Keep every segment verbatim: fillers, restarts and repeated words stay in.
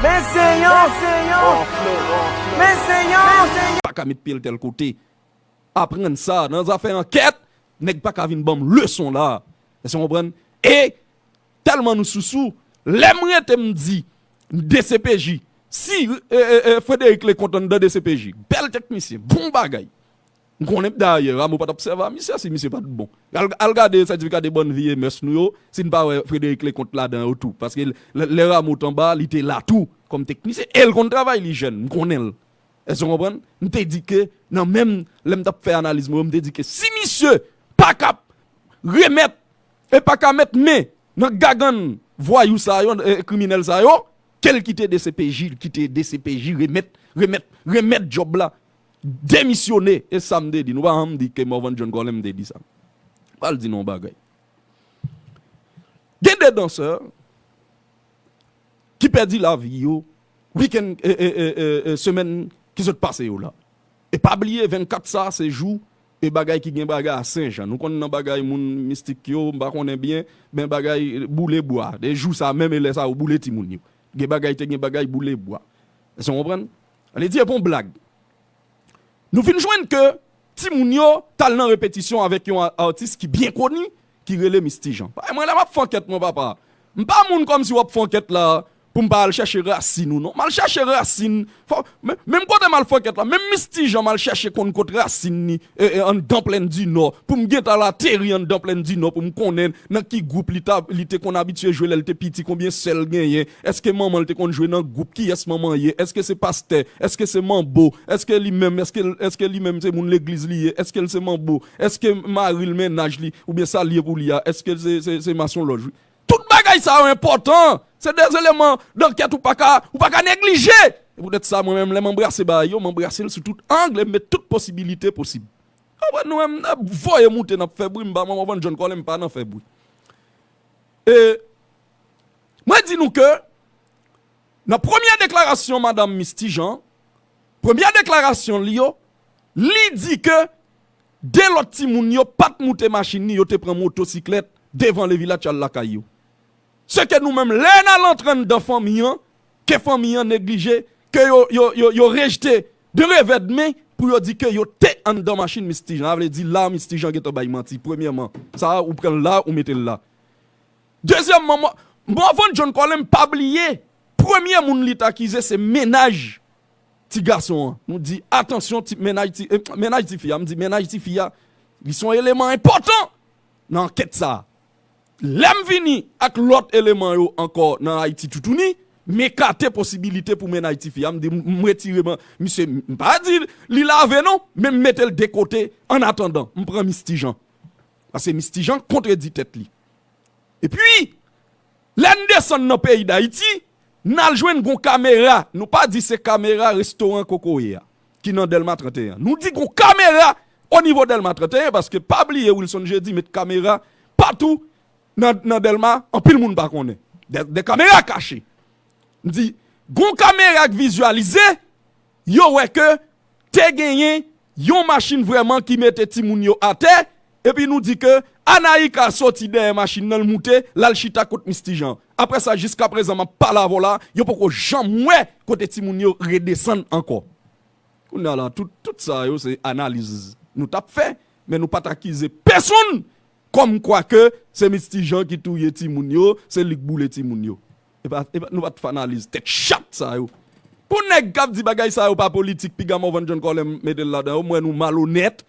Men se yon, men se yon, men se yon. Pa ka met pye l tèl kote. Aprann sa, nan zafè ankèt, nèg pa ka vin ban m leson la. Èske w konprann? E tèlman nou sousou, lè m rete m di D C P J, si e, e, e, Frederic Leconte anndan D C P J, bèl teknisyen, bon bagay. M konnen dayè, Rameau pa t ap sèvi a misye si misye pa t bon. Al, al gade sètifika de bòn vi e mès nou yo, si n pa wè Frederic Leconte ladan yo tou. Paske lè, lè Rameau t anba, li te la tou, kòm teknisyen. E l konn travay li jèn, m konnen l. Èske w konprann? M te di ke, nan menm, lè m t ap fè analiz mwen yo, m te di ke si misye pa kap remèt, e pa ka mèt men nan gagann vwayou sa yo, e, kriminèl sa yo, ke l kite D C P J, l kite D C P J, remèt, remèt, remèt djòb la, demisyone, e sa m te di. Nou pa janm di ke Morvan John Colem te di sa. M pral di nou yon bagay. Gen de dansè ki pèdi lavi yo wikenn, e, e, e, e, e, semèn ki sot pase yo la. E pa bliye, vennkat sa, se jou e bagay ki gen bagay a Senjan. Nou konn nan bagay moun mistik yo, m pa konnen byen, men bagay boule bwa. De jou sa menm, e lè sa yo boule timoun yo. Gen bagay, te gen bagay boule bwa. Èske w konprann? Ann di e pa yon blag. Nou vin jwenn ke timoun yo t al nan repetisyon avèk yon a-, atis ki byen koni, ki rele Misty Jean. Paske mwen, lè m ap fè ankèt mwen, papa, m pa moun kòmsi w ap fè ankèt la pou m pa al chèche rasin ou non. M al chèche rasin. Fò, men, menm kote m al fè ankèt la, menm Misty Jean m al chèche konn kot rasin li, e, e, anndan Plèn di Nò, pou m gentan al ateri anndan Plèn di Nò, pou m konnen nan ki gwoup li ta, li te konn abitye jwe lè l te piti, konbyen sè l genyen, èske manman l te konn jwe nan gwoup, kiyès manman ye, èske se pastè, èske se manbo, èske li menm, èske, èske li menm se moun legliz li ye, èske l se manbo, èske mari l, mennaj li, oubyen sa l ye pou li a, èske se, se, se masonlòj wi. Tout bagay sa yo enpòtan. Se de eleman dankèt ou pa ka, ou pa ka neglije. E poutèt sa, mwen menm, lè m anbrase bagay yo, m anbrase l sou tout ang, e m met tout posibilite posib. Apre nou menm, n ap voye moute, n ap fè bri, m pa, mwen, Morvan John Colem, m pa nan fè bri. E mwen di nou ke nan premye deklarasyon madanm Misty Jean, premye deklarasyon li yo, li di ke de lòt timoun yo pa t moute machin ni, yo te pran motosiklèt devan Le Village al lakay yo. Se ke nou menm, lè n al antre anndan fanmi an, ke fanmi an neglije, ke yo, yo, yo, yo rejte de revè de men pou yo di ke yo te anndan machin Misty Jean. Sa vle di la, Misty Jean gentan bay manti. Premyèman, sa a, ou pran l la, ou mete l la. Dezyèmman, Mo-, Morvan John Colem pa bliye, premye moun li t akize se mennaj ti gason an. Nou di, atansyon, ti, mennaj ti, eh, mennaj tifi a, m di mennaj tifi a, li se yon eleman enpòtan nan ankèt sa a. Lè m vini ak lòt eleman yo ankò nan Ayiti Toutouni, m ekate posibilite pou mennaj tifi a, m di, m, m retire, m, misye, m pa di li lave non, men m mete l de kote, annatandan, m pran Misty Jean. Paske Misty Jean kontredi tèt li. Epi, lè n desann nan peyi Dayiti, n al jwenn gon kamera, nou pa di se kamera restoran Kokoye a, ki nan Dèlma trannteyen. Nou di gon kamera o nivo Dèlma trannteyen, paske pa bliye Wilson Jeudi met kamera patou nan, nan Dèlma, anpil moun pa konnen. De, de kamera kache. M di, gon kamera k vizyalize, yo wè ke te genyen yon machin vrèman ki mete timoun yo atè, epi nou di ke Anaïka soti dèyè machin nan, l moute, l al chita kot Misty Jean. Apre sa, jiskaprezan, m ap pale avè w la, yo poko janm wè kote timoun yo redesann ankò. Kounye a la, tout, tout sa yo se analiz nou t ap fè, men nou pa t akize pèsonn kòmkwa ke se Misty Jean ki touye timoun yo, se li k boule timoun yo. E pa, e pa, nou pa t fè analiz tèt chat sa yo. Pou nèg k ap di bagay sa yo pa politik, piga Morvan John Colem mete l ladan yo, m wè nou malonèt,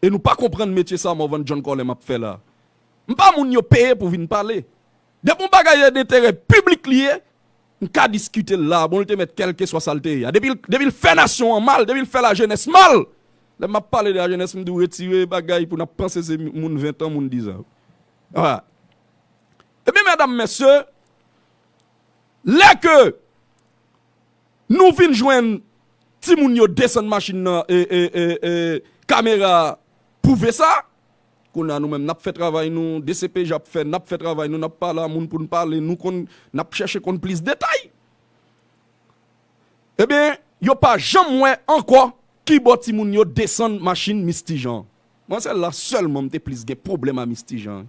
e nou pa konprann metye sa Morvan John Colem ap fè la. M pa moun yo peye pou vin pale. Depi yon bagay e denterè piblik li ye, m ka diskite l la, bon, l te mèt kèlkeswa sa l te ye a. Depi l, depi l fè nasyon an mal, depi l fè lajenès mal, lè m ap pale de lajenès, m di w retire bagay pou n ap panse se moun ven an, moun diz an. Vwala. Ebyen, medam, mesye, lè ke nou vin jwenn timoun yo desann machin nan, e, e, e, e, kamera pwouve sa, kounye a nou menm n ap fè travay nou, D C P J ap fè, n ap fè travay nou, n ap pale a moun pou n pale, nou konn, n ap chèche konn plis detay. Ebyen, yo pa janm wè ankò kibò timoun yo desann machin Misty Jean. Mwen, se la sèlman m te plis gen pwoblèm a Misty Jean.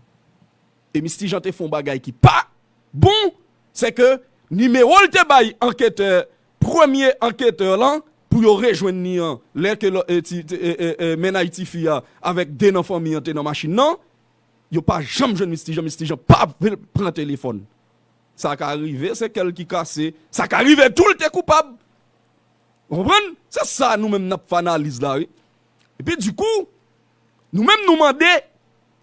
E Misty Jean te fè yon bagay ki pa bon, se ke Nimewo l te bay anketè, premye anketè lan, pou yo rejwenn li an, lè ke lò- e, ti- ti- e, e, e, mennaj tifi a avèk de nan fanmi an te nan machin nan, yo pa janm jwenn Mistijan, Mistijan pa vle pran telefòn. Sa ka rive, se kè l ki kase, sa ka rive tou l te koupab. Ou konprann? Se sa nou menm n ap fè analiz la, wi. Epi dikou, nou menm nou mande,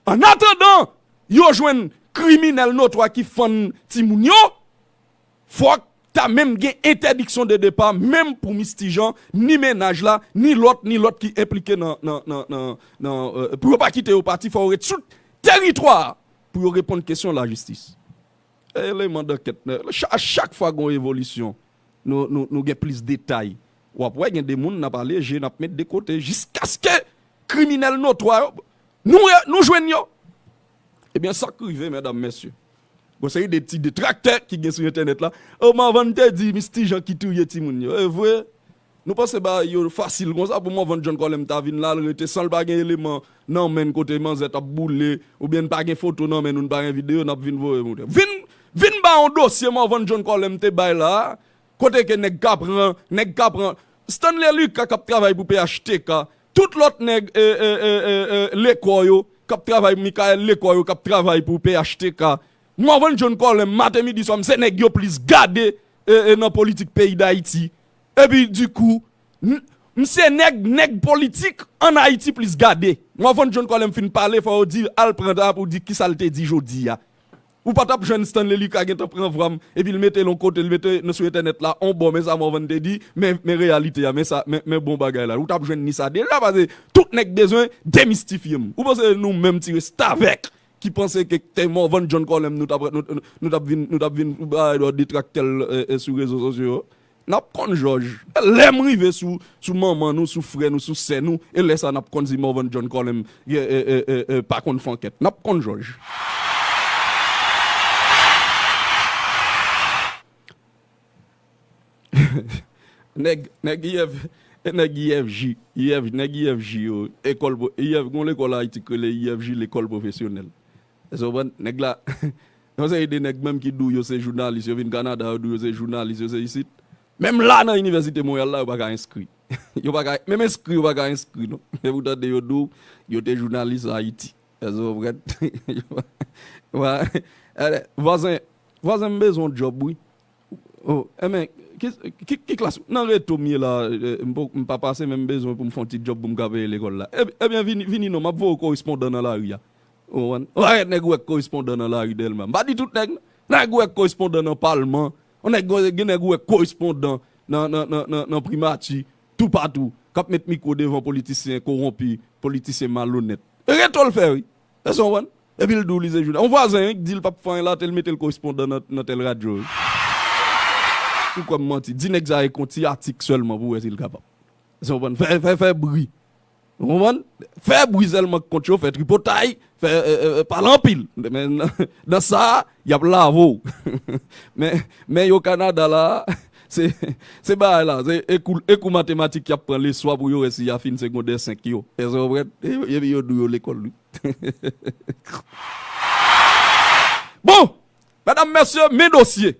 an atandan yo jwenn kriminèl notwa ki fann timoun yo, fòk ta menm gen entèdiksyon de depa, menm pou Mistijan, ni mennaj la, ni lòt, ni lòt ki enplike nan, nan, nan, nan, nan, euh, pou yo pa kite yo pati, fò yo ret sou teritwa a pou yo reponn kesyon lajistis. Eleman dankèt, a chak fwa gon revolisyon, nou, nou, nou gen plis detay. W ap wè gen de moun n ap aleje, n ap met de kote, jiskaske kriminèl notwa yo, nou, nou jwenn yo. Ebyen, sa k rive, medam, mesye. Gon seri de ti detraktè ki gen sou entènèt la. O, Morvan te di Mistijan ki touye timoun yo. E vre, nou panse bagay yo fasil konsa pou Morvan John Colem ta vin la, l rete san l pa gen eleman nan men n kote manzè t ap boule, oubyen n pa gen foto nan men nou, n pa gen videyo, n ap vin voye moun. Vin, vin ba yon dosye Morvan John Colem te bay la, kote ke nèg ka pran, nèg ka pran. Stanley Lucas k ap travay pou P H T K, tout lòt nèg, e, e, e, e, e, Lecor yo, k ap travay, Michael Lecor yo, k ap travay pou P H T K, Morvan John Colem, maten, midi, swa, m se nèg yo plis gade, e, e, nan politik peyi Dayiti. Epi, dikou, m, m se nèg, nèg politik ann Ayiti plis gade. Morvan John Colem fin pale, fò yo di, al pran ta pou di kisa l te di jodi a. Ou pa t ap jwenn Stanley Lucas gentan pran vwa m, epi l mete l yon kote, l mete nan sou entènèt la, on bò, men sa Morvan te di, men, men reyalite a, men sa, men, men bon bagay la. Ou t ap jwenn ni sa deja, paske tout nèg bezwen demistifye m. Ou panse nou menm ti restavèk ki panse ke te Morvan John Colem nou t ap, nou, nou, nou t ap vin, nou t ap vin ba detraktè l, e, e, sou rezo sosyo yo? N ap konn jòj. Lè m rive sou, sou manman nou, sou frè nou, sou sè nou, e lè sa n ap konn si Morvan John Colem, e, e, e, e, e, pa konn fè ankèt. N ap konn jòj. Nèg, nèg I F, nèg I F J, I F, nèg I F J yo, ekòl pwo-, I F, gon lekòl Ayiti k rele I F J, lekòl pwofesyonèl. Èske w konprann? Nèg la, yon seri de nèg menm ki di w yo se jounalis, yo vin Kanada, yo di w yo se jounalis, yo se isit. Menm la nan Inivèsite Monreyal la, yo pa ka enskri. Yo pa ka, menm enskri, yo pa ka enskri, non. E pou tande yo di w, yo te jounalis Ayiti. Èske w konprann? Yo pa, yo pa, vwazen, vwazen, m bezwen yon djòb, wi. Oh, enben, ki, ki, ki klas? Nan reto m ye la, e, m po-, m pa pase, men m bezwen pou m fè yon ti djòb pou m ka peye lekòl la. Eb-, ebyen, vini, vini non, m ap voye w korespondan nan lari a. Ou konprann? Ou pa wè nèg ou wè korespondan nan lari Dèlma. M pa di tout nèg, non. Nèg ou wè korespondan nan palman. Ou nèg, gen nèg ou wè korespondan nan, nan, nan, nan, nan primati, toupatou, k ap met mikwo devan politisyen kowonpi, politisyen malonèt. Reto l fè, wi. Èske w konprann? Epi l di w li se jounalis. Yon vwazen, wi, k di l p ap fè anyen la, te l mete l korespondan nan, nan tèl radyo, wi. Si w kwè m manti, di nèg sa a ekri yon ti atik sèlman pou w wè si l kapab. Èske w konprann? Fè, fè, fè bri. Ou konprann? Fè bri sèlman k kont yo, fè tripotay, fè, e, e, e, pale anpil. Men nan, nan sa a, y ap lave w. Men, men yo Kanada la, se, se bagay la, se e kou, e kou matematik y ap pran leswa pou yo wè si y a fin segondè senk yo. Èske w konprann? E, epi yo di w yo lekòl, wi. Bon, medam, mesye, men dosye.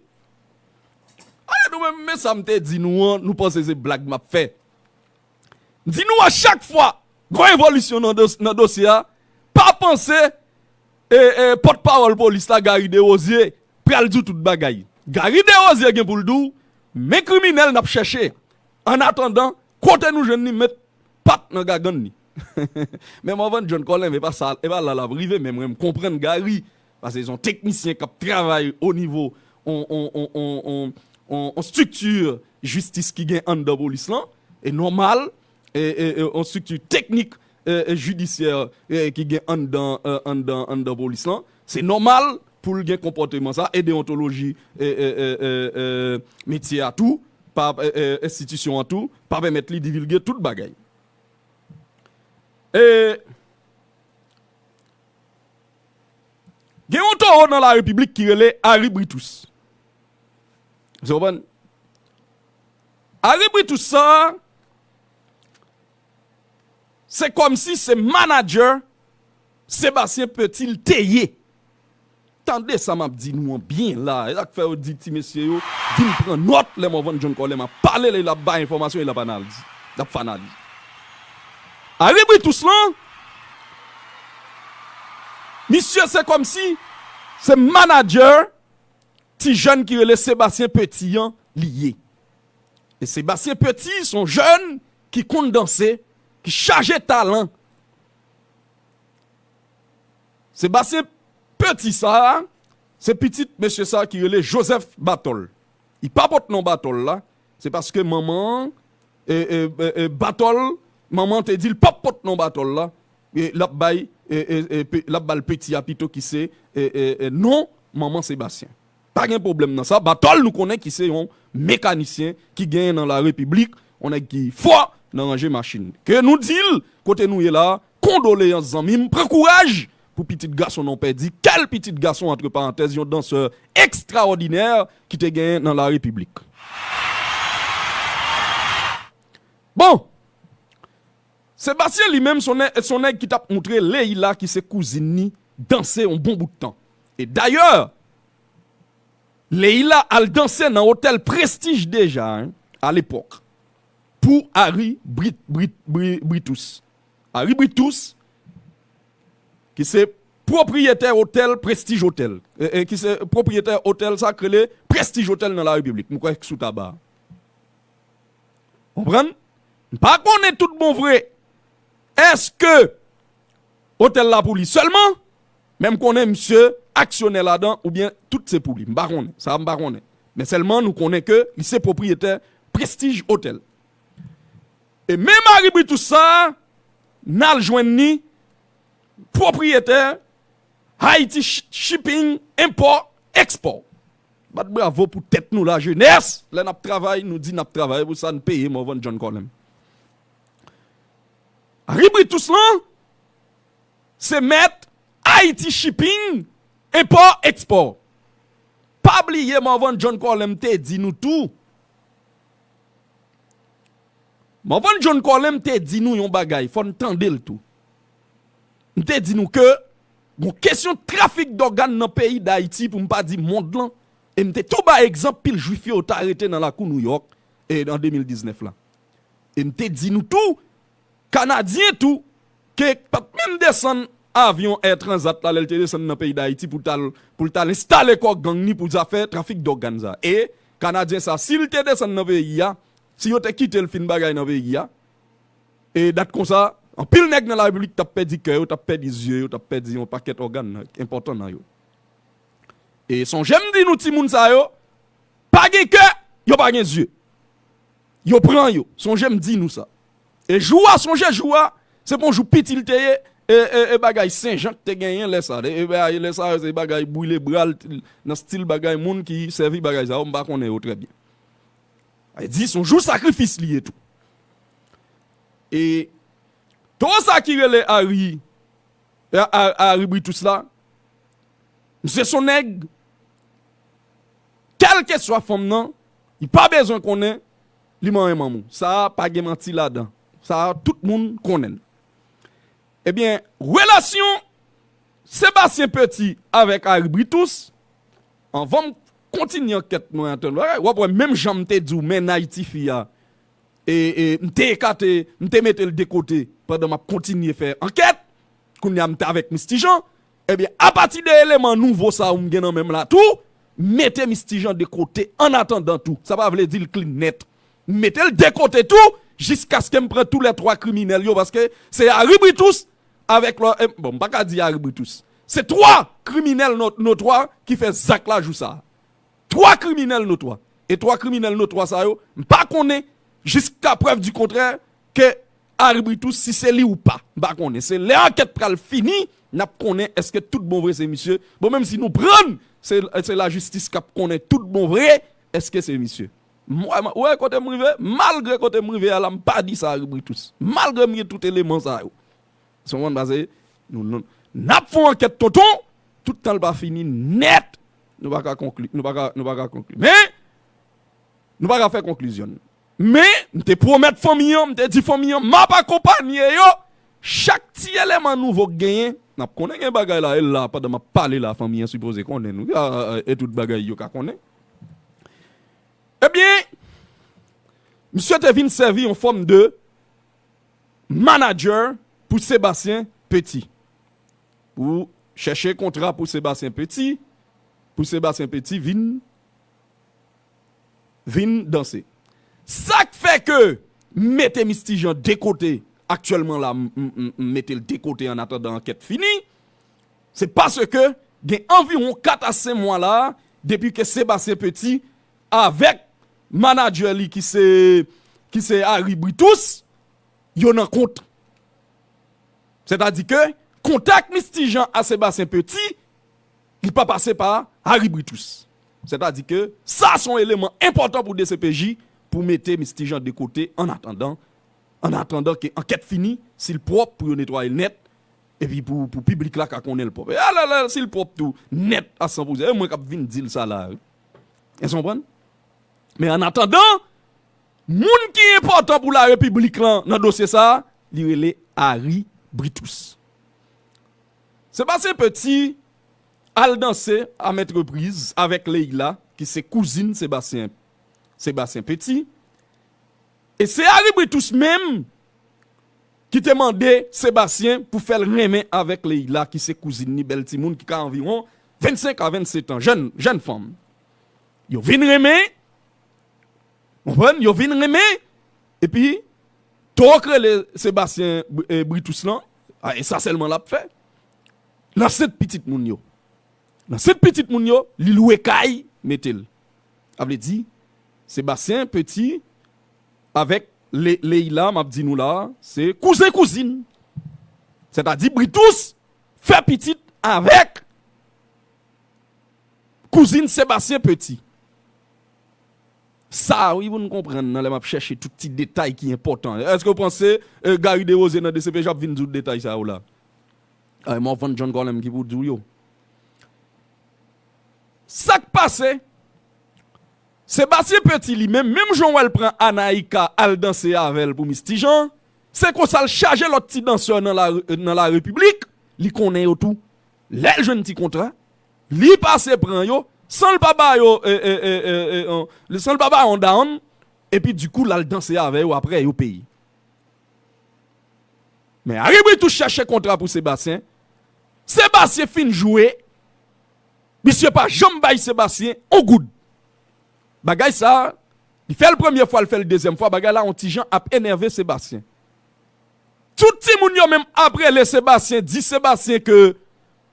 Aye, nou menm, men sa m te di nou an, nou panse se blag m ap fè. M di nou a chak fwa, gon evolisyon nan dos-, nan dosye a, pa panse, e, e, pòtpawòl polis la, Gary Desrosiers, pral di w tout bagay. Gary Desrosiers gen pou l di w, men kriminèl n ap chèche. Annatandan, kote nou jwenn li, met pat nan gagann li. Men Morvan John Colem, e pa sa, e pa la l ap rive, men mwen, m konprann Gary, paske se yon teknisyen k ap travay o nivo on, on, on estrikti jistis ki gen anndan polis lan, e nòmal, e, e, e, on estrikti teknik, e, e, jidisyè, e, ki gen anndan, e, anndan, anndan polis lan, se nòmal pou l gen konpòteman sa, e deontoloji, e, e, e, e, e, metye a tou, pa, e, e, enstitisyon an tou, pa pèmèt li divilge tout bagay. E, gen yon towo nan la repiblik ki rele Harry Britus. Ou konprann? Harry Britus sa, se kòmsi se manager Sébastien Petit l te ye. Tande sa m ap di nou an byen la. E sa k fè yo di ti mesye yo vin pran nòt lè Morvan John Colem ap pale, lè l ap bay enfòmasyon, e l ap analize. L ap fè analiz. Harry Britus lan, misye se kòmsi se manadjè ti jèn ki rele Sébastien Petit an li ye. E Sébastien Petit se yon jèn ki konn danse, ki chaje talan. Sébastien Petit sa a, se pitit mesye sa a ki rele Joseph Batol. Li pa pot non Batol la, se paske manman an, e, e, e, e, Batol, manman an te di l p ap pot non Batol la, e l ap bay, e, e, e, pe- l ap ba l Peti a pito ki se, e, e, e, non manman Sébastien. Pa gen pwoblèm nan sa. Batol nou konnen ki se yon mekanisyen ki genyen nan la repiblik, yon nèg ki fò nan ranje machin. Ke nou di l, kote nou ye la, kondoleyans zanmi m, pran kouraj pou pitit gason nan w pèdi. Kèl pitit gason, antre parantèz, yon dansè ekstraòdinè ki te genyen nan la repiblik. Bon, Sebastien li menm se yon nè- se yon nèg ki t ap moutre Leila ki se kouzin ni danse yon bon bout tan. E dayè, Leila al danse nan otèl Prestij deja, hein, alepòk, pou Harry Brit, Brit, Bri- Britus. Harry Britus, ki se pwopriyetè otèl Prestij Otèl, e, e, ki se pwopriyetè otèl sa k rele Prestij Otèl nan la Repiblik. M kwè k sou taba. Konprann? M pa konnen tout bon vre èske otèl la pou li sèlman, men m konnen misye aksyonè ladan oubyen tout se pou li. M pa konnen. Sa a m pa konnen. Men sèlman nou konnen ke li se pwopriyetè Prestij Otèl. E menm Harry Britus sa a, n al jwenn ni pwopriyetè Haiti Sh- Shipping Import Export. Bat bravo pou tèt nou lajenès. Lè n ap travay, nou di n ap travay pou sa, n peye Morvan John Colem. Harry Britus lan, se mèt Haiti Shipping Import Export. Pa bliye Morvan John Colem te di nou tou. Morvan John Colem te di nou yon bagay, fò n tande l tou. M te di nou ke gon kesyon trafik dògàn nan peyi Dayiti, pou m pa di mond lan, e m te tou bay egzanp pil jwif yo t arete nan lakou Nouyòk, e, an de mil diznèf la. E m te di nou tou, Kanadyen tou, ke pa t menm desann avyon Air Transat la, lè l te desann nan peyi Dayiti pou l t al, pou l t al enstale kò gang ni pou zafè trafik dògàn sa. E Kanadyen sa, si l te desann nan peyi a, si yo te kite l fin bagay nan peyi a, e dat konsa, anpil nèg nan la Repiblik t ap pèdi kè yo, t ap pèdi zye yo, t ap pèdi yon pakèt ògàn nan, enpòtan nan yo. E sonje m di nou timoun sa yo, pa gen kè, yo pa gen zye. Yo pran yo. Sonje m di nou sa. E jou a, sonje jou a, se pa yon jou piti l te ye, e, e, e bagay Senjan k te genyen lè sa. E, e, lè sa, se bagay brile bra l, nan stil bagay moun ki sèvi bagay sa yo, m pa konnen yo trè byen. Sa vle di, se yon jou sakrifis li ye tou. E toro sa ki rele Harry, a, a, Harry Britus la, misye se yon nèg, kèlkeswa fanm nan, li pa bezwen konnen li manyen manman w. Sa a pa gen manti ladan. Sa a tout moun konnen l. Ebyen, relasyon Sébastien Petit avèk Harry Britus, anvan m kontinye ankèt mwen an, w ap wè menm jan m te di w mennaj tifi a, e, e, m te ekate, m te mete l de kote pandan m ap kontinye fè ankèt. Kounye a m te avèk Misty Jean. Ebyen, apati de eleman nouvo sa yo m gen nan men m la tou, m mete Misty Jean de kote annatandan tou. Sa pa vle di l clean nèt. M mete l de kote tou, jiskaske m pran tou lè twa kriminèl yo, paske se Harry Britus avèk lò, e, bon, m pa ka di Harry Britus. Se twa kriminèl no- notwa ki fè zak la jou sa a. Twa kriminèl notwa. E twa kriminèl notwa sa yo, m pa konnen, jiska prèv di kontrè, ke Harry Britus, si se li ou pa. M pa konnen. Se lè ankèt pral fini, n ap konnen èske tout bon vre se misye. Bon, menm si nou pran l, se, se lajistis k ap konnen tout bon vre èske se misye. M wè, m wè kote m rive, malgre kote m rive a la, m pa di sa Harry Britus. Malgre m gen tout eleman sa yo. Se konprann, pase nou, nou, n ap fè yon ankèt tonton, tout tan l pa fini nèt, nou pa ka konkli, nou pa ka, nou pa ka konkli. Men, nou pa ka fè konklizyon. Men, m te pwomèt fanmi an, m te di fanmi an, m ap akonpanye yo, chak ti eleman nouvo k genyen, N ap konnen gen bagay la, e la, pandan m ap pale la, fanmi an sipoze konnen nou. A, a, a, e tout bagay yo ka konnen. Ebyen, misye te vin sèvi yon fòm de manager pou Sebastien Petit. Pou chèche kontra pou Sebastien Petit, pou Sebastien Petit vin, vin danse. Sa k fè ke m mete Mistijan de kote aktyèlman la, m, m, m, m mete l de kote an atandan ankèt fini, se paske gen anviwon kat a senk mwa la, depi ke Sebastien Petit avèk manager li ki se, ki se Harry Britus, yo nan kont. Sètadi ke kontak Mistijan a Sebastien Petit, li pa pase pa Harry Britus. Sètadi ke sa se yon eleman enpòtan pou D C P J pou mete Mistijan de kote an atandan, an atandan ke ankèt fini, si l pwòp pou yo netwaye l nèt, epi pou, pou piblik la ka konnen l pwòp. E alè, alè, si l pwòp tou, nèt a san pou san, e mwen k ap vin di l sa la, wi. Èske w konprann? Men an atandan, moun ki enpòtan pou larepiblik lan nan dosye sa a, li rele Harry Britus. Sebastien Petit al danse a maintes reprises avèk Leila, ki se kouzin Sebastien, Sebastien Petit. E se Harry Britus menm ki te mande Sebastien pou fè l renmen avèk Leila, ki se kouzin li, bèl timoun ki ka anviwon vennsenk a vennsetan, jèn, jèn fanm. Yo vin renmen, konprann? Yo vin renmen, epi Towo k rele Sebastien, eh, Britus lan, a, e sa sèlman l ap fè. L ansent pitit moun yo. L ansent pitit moun yo, li lwe kay, mete l. Sa vle di, Sebastien Petit avèk Le-, Leila, m ap di nou la, se kouzen kouzin. Sètadi, Britus fè pitit avèk kouzin Sebastien Petit. Sa, wi, pou n konprann nan, lè m ap chèche tout ti detay ki enpòtan. Èske w panse, eh, Gary Desrosiers nan D C P J ap vin di w detay sa yo la? Ay, Morvan John Colem ki pou di w yo. Sa k pase, Sebastien Petit li menm, menm jan w wè l pran Anaïka al danse avè l pou Mistijan, se konsa l chaje lòt ti dansè nan la, nan larepiblik, li konnen yo tou. Lè l jwenn ti kontra, li pase pran yo, san l pa ba yo, eh, eh, eh, eh, eh, eh, san l pa ba yo yon down, epi dikou l al danse avè yo apre yo peye. Men Harry Britus chèche kontra pou Sebastien. Sebastien fin jwe. Misye pa janm bay Sebastien on goud. Bagay sa, li fè l premye fwa, li fè l dezyèm fwa. Bagay la, on ti jan ap enève Sebastien. Tout timoun yo menm ap rele Sebastien, di Sebastien ke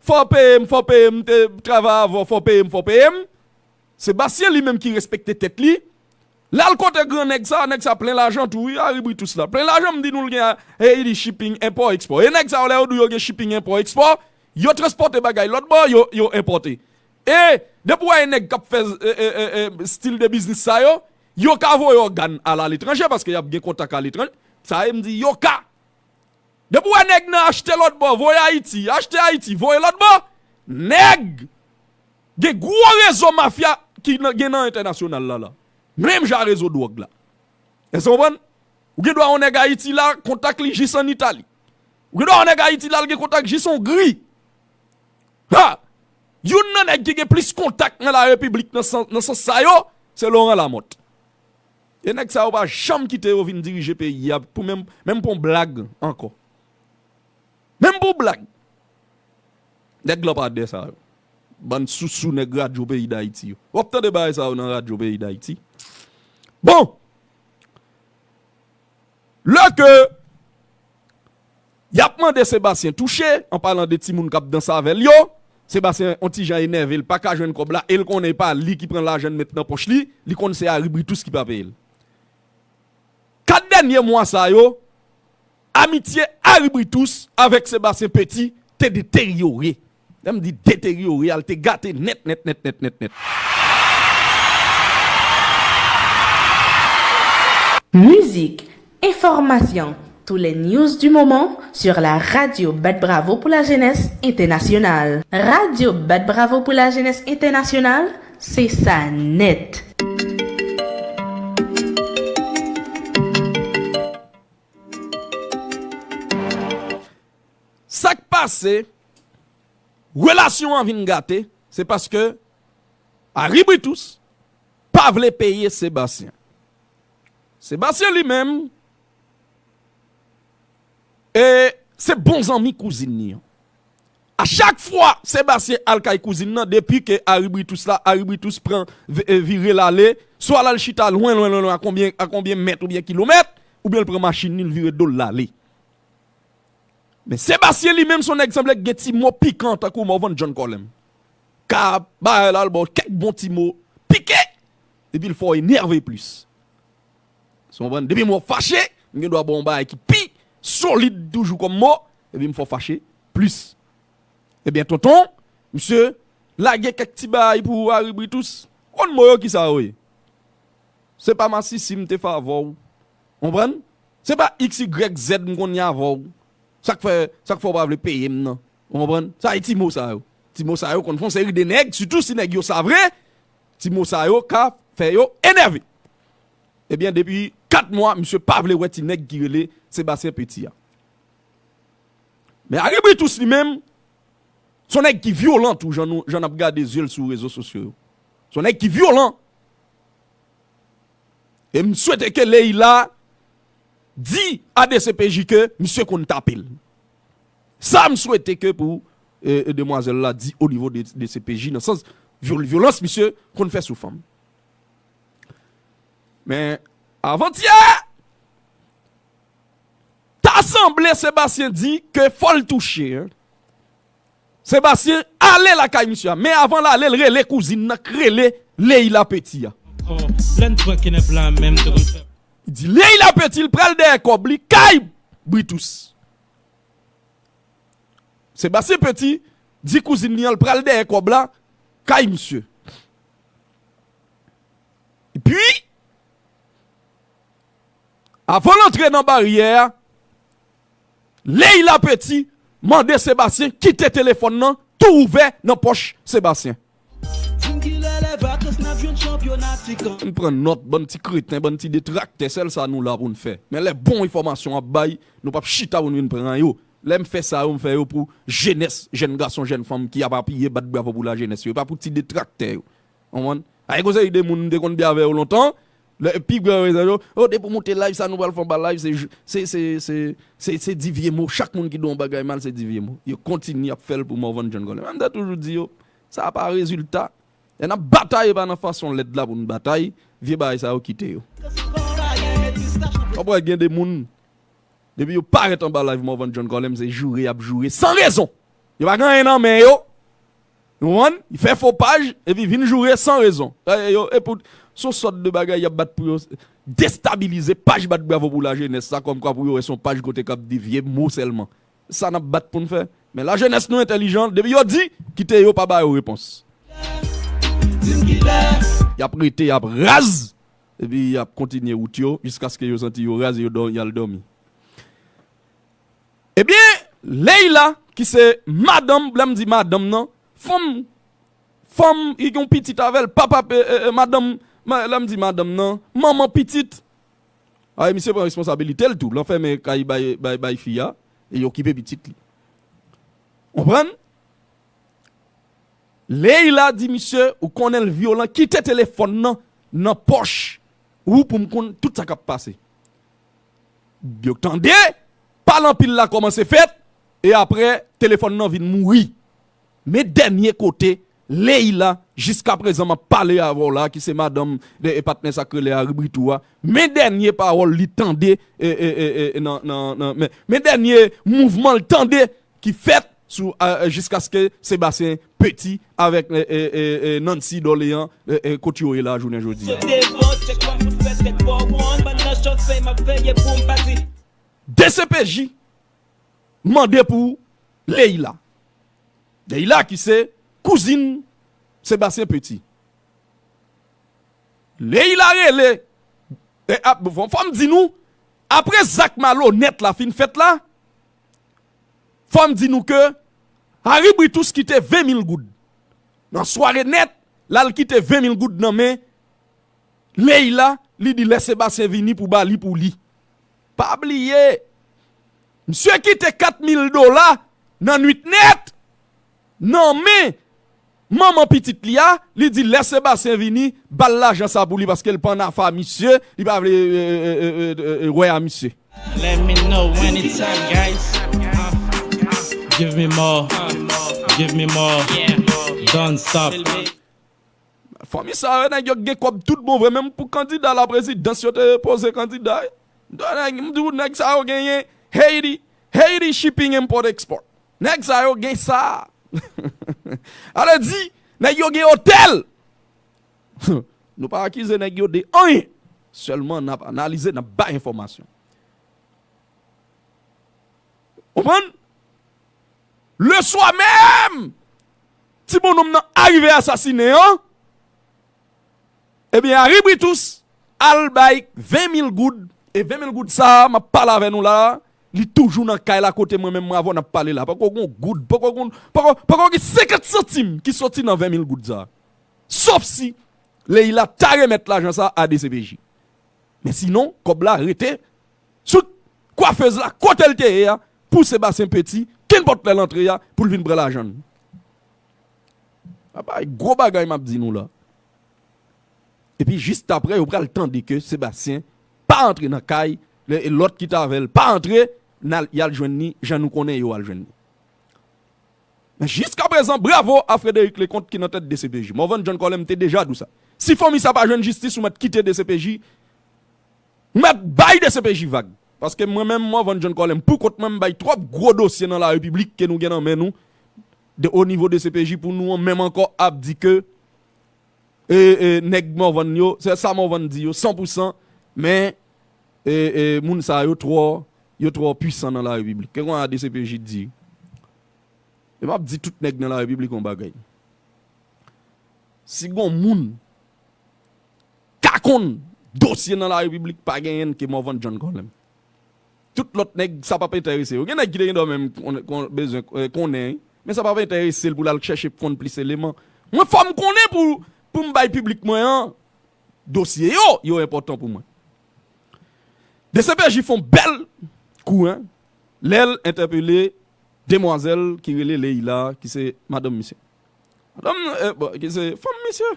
fò w peye m, fò w peye m, m te travay avè w, fò w peye m, fò w peye m. Sebastien li menm ki respekte tèt li. L al kote gran nèg sa, nèg sa plen lajan tou, wi, Harry Britus la. Plen lajan, m di nou l gen Haiti Shipping, enpò, ekspò. E nèg sa yo, lè yo di w yo gen shipping, enpò, ekspò, yo transpòte bagay lòt bò, yo, yo enpòte. E depi w wè yon nèg k ap fè, e, e, e, e, stil de biznis sa yo, yo ka voye ògàn al aletranje paske y ap gen kontak aletranje. Sa e m di yo ka. Depi w wè nèg nan achte lòt bò, voye Ayiti, achte Ayiti, voye lòt bò, nèg gen gwo rezo mafya ki nan, gen nan entènasyonal la, la. Menm jan rezo dwòg la. Èske w konprann? Ou gen dwa yon nèg Ayiti la, kontak li jis ann Itali. Ou gen dwa yon nèg Ayiti la, l gen kontak jis Ongri. Ha! Youn nan nèg ki gen plis kontak nan larepiblik nan sans, nan sans sa yo, se Laurent Lamothe. E nèg sa yo pa janm kite yo vin dirije peyi a pou menm, menm pou yon blag ankò. Menm pou blag. Nèg lanpadè sa yo. Bann sousou nèg radyo peyi Dayiti yo. W ap tande bagay sa yo nan radyo peyi Dayiti. Bon! Lè ke y ap mande Sebastien touche, an palan de timoun k ap danse avè l yo, Sebastien on ti jan enève, l pa ka jwenn kòb la, e l konnen e pa li ki pran lajan l met nan pòch li, li konn se Harry Britus ki pa peye l. Kat dènye mwa sa yo, amitye Harry Britus avèk Sebastien Petit te deteryore. Lè m di deteryore a, l te gate nèt, nèt, nèt, nèt, nèt, nèt. Musique, information, tous les news du moment sur la radio Bat Bravo pour la Jeunesse Internationale. Radio Bat Bravo pour la Jeunesse Internationale, c'est ça net. Sa k pase, Relasyon an vin gate, se paske Harry Britus pa vle peye Sebastien. Sebastien li menm, e se bon zanmi kouzin li an. A chak fwa Sebastien al kay kouzin nan, depi ke Harry Britus la, Harry Britus pran vi- e, vire l ale, swa l al chita lwen, lwen, lwen, lwen, a konbyen, a konbyen mèt oubyen kilomèt, oubyen l pran machin li, l vire do l l ale. Men Sebastien li menm, se yon nèg sanble gen ti mo pikan tankou Morvan John Colem. Ka bay la, l ba w kèk bon ti mo pike, epi l fè w enève plis. Ou konprann? Depi m wè w fache, m gen dwa ba w yon bagay ki pi solid toujou kòm mo, epi m fè w fache plis. Ebyen, tonton, misye lage kèk ti bagay pou Harry Britus. Konn mo yo ki sa yo ye? Se pa masisi m te fè avè w. Konprann? Se pa X Y Z m konn ye avè w. Sa k fè, sa k fè w pa vle peye m nan. Ou konprann? Sa e ti mo sa yo. Ti mo sa yo konn fè yon seri de nèg, sitou si nèg yo sa vre, ti mo sa yo ka fè yo enève. Ebyen, depi kat mwa, misye pa vle wè ti nèg ki rele Sebastien Petit a. Men Harry Britus li menm, se yon nèg ki vyolan tou, jan nou, jan n ap gade zye l sou rezo sosyo yo. Se yon nèg ki vyolan. E m swete ke Leila di a D C P J ke misye konn tape l. Sa m swete ke pou e, e, demwazèl la di o nivo de D C P J, nan sans vyol- vyolans misye konn fè sou fanm. Men avantyè, ta sanble Sebastien di ke fò l touche, en. Sebastien ale lakay misye a, men avan l ale, l rele kouzin nan k rele Leila Petit a. Lè n pran kenèp la menm te konn fè. Li di Leila Petit, l pral dèyè kòb li kay Britus. Sebastien Petit di kouzin li an, l pral dèyè kòb la kay misye. Epi, avan l antre nan baryè a, Leila Petit mande Sebastien kite telefòn nan tou ouvè nan pòch Sebastien. N pran nòt, bann ti kreten, bann ti detraktè, sèl sa nou la pou n fè. Men lè bon enfòmasyon ap bay, nou p ap chita pou n vin pran yo. Lè m fè sa yo, m fè yo pou jenès, jèn gason, jèn fanm ki ap apiye, bat bravo pou lajenès yo. E pa pou ti detraktè yo. Konprann? Ay, gon seri de moun m te konn byen avè yo lontan. Lè, pi gran rezon yo, oh, depi w monte live sa, nou pral fè anba live, se, se, se, se, se, se di vye mo. Chak moun ki di yon bagay mal, se di vye mo. Yo kontinye ap fè l pou Morvan John Colem. Men m te toujou di yo, sa pa rezilta. Lè n ap batay, e pa nan fason lèd la pou n batay, vye bagay sa yo kite yo. W ap wè gen de moun, depi yo parèt anba live Morvan John Colem, se joure y ap joure san rezon. Yo pa gen anyen nan men yo. Ou konprann? Yo fè fo paj, epi vin joure san rezon. E, yo, e pou, se yon sòt de bagay y ap bat pou yo destabilize paj bat bravo pou lajenès sa, kòmkwa pou yo wè se yon paj kote k ap di vye mo sèlman. Sa n ap bat pou n fè. Men lajenès nou entèlijan, depi yo di, kite yo pa ba yo repons. Y ap rete, y ap raz, epi y ap kontinye wout yo, jiskaske yo santi yo raz, yo dò-, y al dòmi. Ebyen, Leila, ki se madanm, lè m di madanm nan, fanm, fanm, li gen yon pitit avè l, papa, e, e, e, madanm, ma-, lè m di madanm nan, manman pitit. A, e misye pran responsabilite l tou, l anfèmen kay bay, bay, bay fi a, e l okipe pitit li. Konprann? Leila di misye, ou konnen l vyolan, kite telefòn nan nan pòch ou pou m konn tout sa k ap pase. Yo tande, pale anpil la kòmanse fèt, e apre, telefòn nan vin mouri. Men dènye kote, Leila, jiskaprezan m ap pale avè w la, ki se madanm de, e patnè sa k rele Harry Britou a, men dènye pawòl li tande, e, e, e, e, nan, nan, nan, men, men dènye mouvman l tande ki fèt sou, a, a, jiskaske Sebastien Petit avèk, e, e, e, e, Nancy Dorléans, e, e, kote yo ye la jounen jodi a. D C P J mande pou Leila. Leila ki se kouzin Sebastien Petit. Leila rele, e, ap, fò, fò m di nou, apre zak malonèt la fin fèt la, fò m di nou ke Harry Britus kite ven mil goud. Nan sware nèt, l al kite ven mil goud nan men Leila, li di lè Sebastien vini pou ba li pou li. Pa bliye, misye kite kat mil dola nan nwit nèt. nan men manman pitit li a, li di lè Sebastien vini, ba l lajan sa pou li paske l pa nan afa misye, li pa vle e, e, e, e, e, wè a misye. Let me know when it's time, guys. Give me more. Give me more. Don't stop. Fanmi sa yo, nèg yo gen kòb tout bon vre, menm pou kandida la prezidans yo te poze kandida. M di w nèg sa yo genyen Haiti, Haiti Shipping Import Export. Nèg sa yo gen sa. Ale di, nèg yo gen otèl. Nou pa akize nèg yo de anyen. Sèlman n ap analize, n ap bay enfòmasyon. Konprann? Leswa menm, ti bonnonm nan arive asasinen an, ebyen, Harry Britus al bay ven mil goud, e ven mil goud sa a, m ap pale avè nou la a, li toujou nan kay la kote mwen menm mwen avè w n ap pale la. Poko gon goud, poko gon, poko, poko gen senkant santim ki soti nan ven mil goud sa a. Sòf si Leila ta remèt lajan sa a a D C P J. Men sinon, kòb la rete sou kwafez la kote l te ye a pou Sebastien Petit, kenpòt lè l antre a pou l vin pran lajan l. Apa, gwo bagay m ap di nou la. Epi jis apre, yo pral tande ke Sebastien pa antre nan kay, lè- lòt ki t avè l pa antre, n al- y al jwenn li, jan nou konnen yo al jwenn li. Men jiskaprezan, bravo a Frederic Leconte ki nan tèt D C P J. Morvan John Colem te deja di w sa. Si fanmi sa pa jwenn jistis, ou mèt kite D C P J, ou mèt bay D C P J vag. Paske mwen menm, Morvan John Colem, pou kont mwen, m bay twòp gwo dosye nan larepiblik ke nou gen nan men nou, de, o nivo D C P J, pou nou menm ankò ap di ke e, e, nèg Morvan yo, se sa Morvan di yo, san pou san, men e, e, moun sa yo twò, yo twò pwisan nan larepiblik. Ke konn a D C P J di. E m ap di tout nèg nan larepiblik yon bagay. Si gon moun ka konn dosye nan larepiblik, pa genyen ke Morvan John Colem. Tout lòt nèg, sa p ap enterese yo. Gen nèg ki te gen dwa menm kon- kon- bezwen eh, konnen, wi. Men sa p ap enterese l pou l al chèche konn plis eleman. Mwen, fò m konnen pou, pou m bay piblik mwen an dosye yo, yo enpòtan pou mwen. D C P J fè yon bèl kou, en, lè l entèpele demwazèl ki rele Leila, ki se madanm misye. Madanm, eh, bon, ki se fanm misye.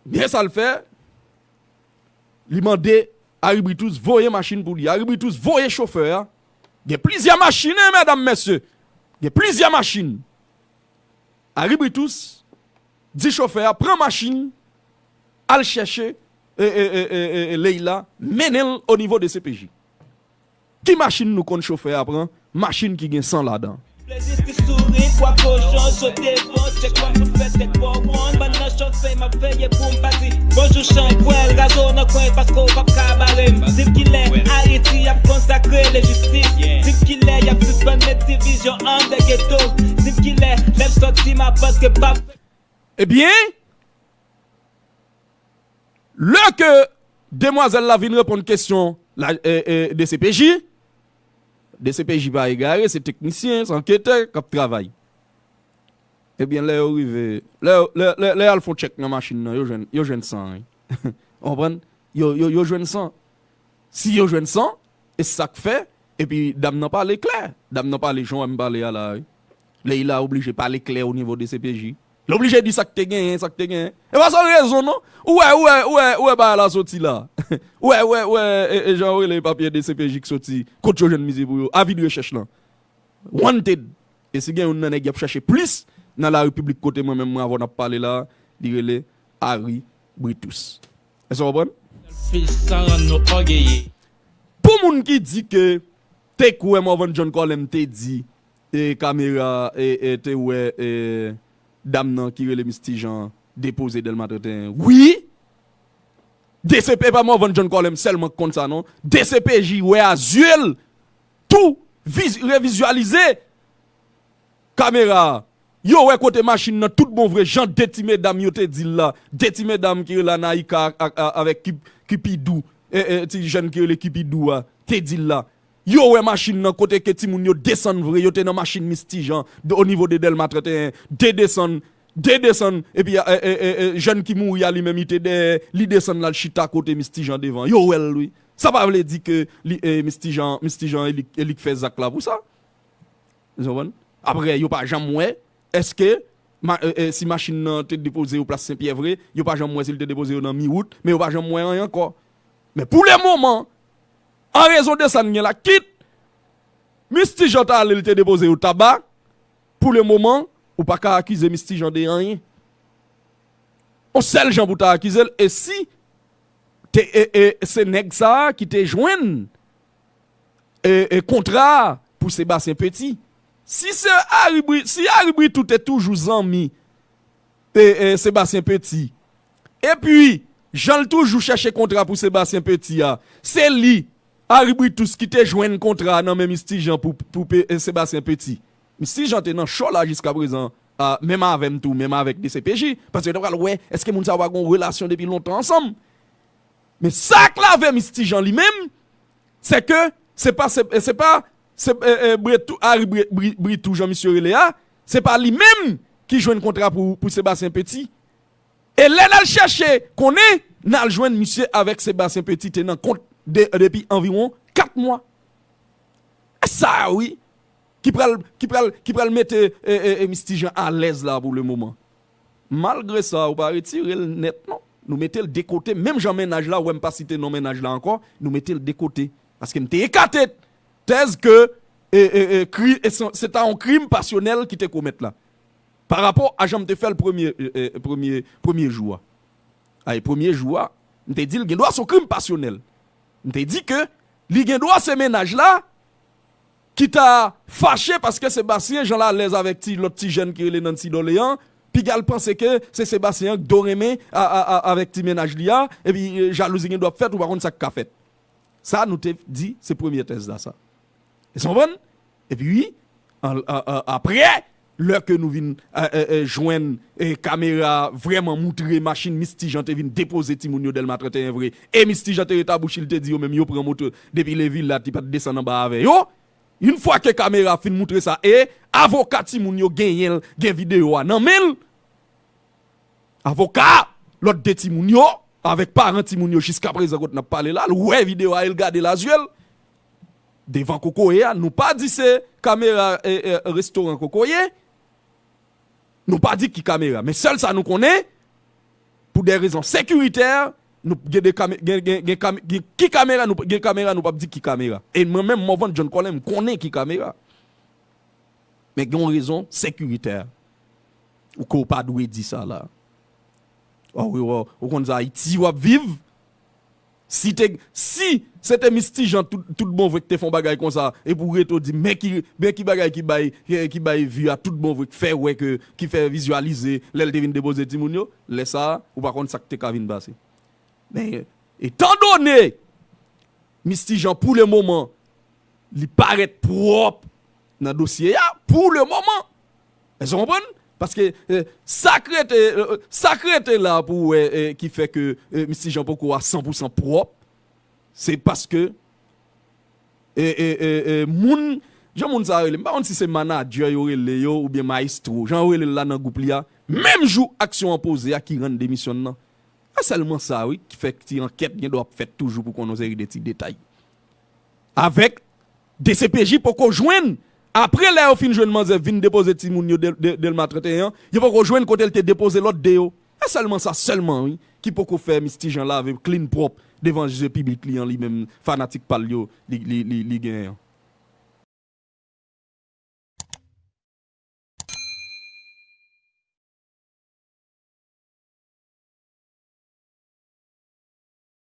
Men sa l fè, li mande Harry Britus voye machin pou li. Harry Britus voye chofè a. Gen plizyè machin, en, medam, mesye. Gen plizyè machin. Harry Britus di chofè a pran machin, al chèche e, e, e, e, e, Leila, mennen l o nivo D C P J. Ki machin nou konn chofè a pran? Machin ki gen san ladan. Plezi ti souri, pwa kochon, sote bon, tchèk kòm pou fè tèt bò wonn. Bann nan chofè, m ap veye pou m pa di bonjou chanpwèl, razo nan kwen paske w p ap ka bare m. Di m kilè Ayiti ap konsakre lejistis. Di m kilè y ap sispann met divizyon anndan geto. Di m kilè lè m sòti m ap antre p ap. Ebyen, lè ke demwazèl la vin reponn kesyon la, e, e, D C P J, D C P J pa egare, se teknisyen, se anketè k ap travay. Ebyen, lè yo rive, lè, lè, lè, lè y al fè yon tchèk nan machin nan, yo jwenn, yo jwenn san, wi. Ou konprann? Yo, yo, yo jwenn san. Si yo jwenn san, e sa k fè, epi dam nan pale klè. Dam nan pale jan w wè m pale a la, wi. Leila oblije pale klè o nivo D C P J. L oblije di sa k te genyen, sa k te genyen. E pa san rezon, non. Ou wè, ou wè, ou wè, ou wè bagay la soti la. Ou wè, ou wè, ou wè, e, e jan yo rele papye D C P J k soti, kot yo jwenn misye pou yo, avi de rechèch lan. Wanted. E si gen youn nan nèg y ap chèche plis nan larepiblik kote mwen menm mwen avè w n ap pale la, li rele Harry Britus. Èske w konprann? Selfish, sa rann nou ògeye. Pou moun ki di ke te kwè Morvan John Colem te di e kamera e, e te wè e dam nan ki rele Misty Jean depoze Dèlma trannteyen. Wi! D C P, e pa Morvan John Colem sèlman k konn sa non. D C P J wè a zye l tou, viz- revizyalize kamera a. Yo wè kote machin nan tout bon vre, jan de ti medam yo te di l la. De ti medam ki rele Anaïka ak, ak, avèk Kip- Kipidou, e, e, ti jèn ki rele Kipidou a, te di l la. Yo wè machin nan kote ke timoun yo desann vre, yo te nan machin Misty Jean, de, o nivo de Dèlma trannteyen, de desann, de desann, epi e, e, e, e, jèn ki mouri a li menm, li te dèyè, li desann l al chita kote Misty Jean devan. Yo wè l, wi. Sa pa vle di ke li, e, Misty Jean, Misty Jean, e li, e li k fè zak la pou sa. Ou konprann? Apre, yo pa janm wè èske ma- e- e- si machin nan te depoze yo plas Senpyè vre, yo pa janm wè si l te depoze yo nan mi wout, men yo pa janm wè anyen ankò. Men pou le moman, an rezon de sa n gen la, kit Misti Jan ta ale l te depoze yo Taba, pou le moman, ou pa ka akize Misti Jan de anyen. On sèl jan pou ta akize l, e si te, e, e, se nèg sa a ki te jwenn e, e, kontra a pou Sebastien Petit. Si se Harry Bri- si Harry Britou te toujou zanmi e, e, Sebastien Petit, epi jan l toujou chèche kontra pou Sebastien Petit a, se li, Harry Britou, ki te jwenn kontra a nan men Misti Jan pou, pou pe- e, Sebastien Petit. Misti Jan te nan cho la jiska prezan, a, menm avè m tou, menm avèk D C P J, paske yo te pral wè èske moun sa yo pa gen yon relasyon depi lontan ansanm. Men sa k lave Misti Jan li menm, se ke se pa se, se pa se e, e, Bretou, Harry Bre- Bri- Britou, jan misye rele a, se pa li menm ki jwenn kontra pou, pou Sebastien Petit. E lè n al chèche konnen, n al jwenn misye avèk Sebastien Petit te nan kont de- depi anviwon kat mwa. E sa wi ki pral, ki pral, ki pral mete e, e, e, Misti Jan alèz la pou le moman. Malgre sa, ou pa retire l nèt non. Nou mete l de kote, menm jan mennaj la, ou wè m pa site non mennaj la ankò, nou mete l de kote. Paske m te ekate tèz ke e, e, e, kri- e, se se ta yon krim pasyonèl ki te komèt la. Pa rapò a jan m te fè l premye, e, e, premye, premye jou a. Ay, premye jou a, m te di l gen dwa se yon krim pasyonèl. M te di ke li gen dwa se mennaj la ki ta fache paske Sebastien Jan l alèz avèk ti, lòt ti jèn ki rele Nancy Dorléan, piga l panse ke se Sebastien an k do renmen a- a- a- avèk ti mennaj li a, epi e, jalouzi gen dwa ap fèt, ou pa konn sa k ka fèt. Sa nou te di, se premye tèz la sa. Èske w konprann? Epi wi, an- a- a- apre, lè ke nou vin e, e, e, jwenn e, kamera vrèman moutre machin Misti Jan te vin depoze timoun yo Dèlma trannteyen vre, e Misti Jan te ret abouch li, te di yo menm yo pran moto depi Levila, li pa t desann anba avè yo. Yon fwa ke kamera fin moutre sa, e avoka timoun yo genyen l, gen videyo a nan men l. Avoka lòt de timoun yo, avèk paran timoun yo jiska prezan kote n ap pale la, l wè videyo a e l gade l a zye l. Devan kokoye a, nou pa di se kamera e, e, restoran kokoye. Nou pa di ki kamera, men sèl sa nou konnen, pou de rezon sekiritè, nou gen de kame- gen, gen, gen, kame- gen ki kamera nou gen kamera, nou p ap di ki kamera. E mwen menm, Morvan John Colin, m konnen ki kamera. Men gen yon rezon sekiritè. Ou ke w pa dwe di sa la. Ou, ou, ou konn sa Ayiti w ap viv? Si te, si se te Misti Jan tout, tout bon vre ki te fè yon bagay konsa, epi w rete w di, men ki, men ki bagay ki bay, ki, ki bay vi a tout bon vre, ki fè wè ke, ki fè vizyalize lè l te vin depoze timoun yo, lè sa a, ou pa konn sa k te ka vin pase. Men, etandone Misti Jan, pou le moman, li parèt pwòp nan dosye a, pou le moman. Èske w konprann? Paske e, sa k rete, e, sa k rete la pou wè e, ki fè ke e, Misti Jan poko a san pou san pwòp, se paske e, e, e, e, moun, jan moun sa rele, m pa konn si se manadjè yo rele yo oubyen mayestwo, jan yo rele l la nan gwoup li a, menm jou aksyon an poze a ki rann demisyon l nan. A sèlman sa wi, ki fè ti ankèt gen dwa ap fèt toujou pou konn yon seri de ti detay. Avèk D C P J poko jwenn. Apre lè yo fin jwenn manzè vin depoze timoun yo Dèl- Dèl- Dèlma trannteyen an, yo poko jwenn kote l te depoze lòt de yo. E sèlman sa sèlman wi, ki poko fè Misti Jan lave clean pwòp devan je piblik li an, li menm fanatik pa l yo li, li, li, li genyen an.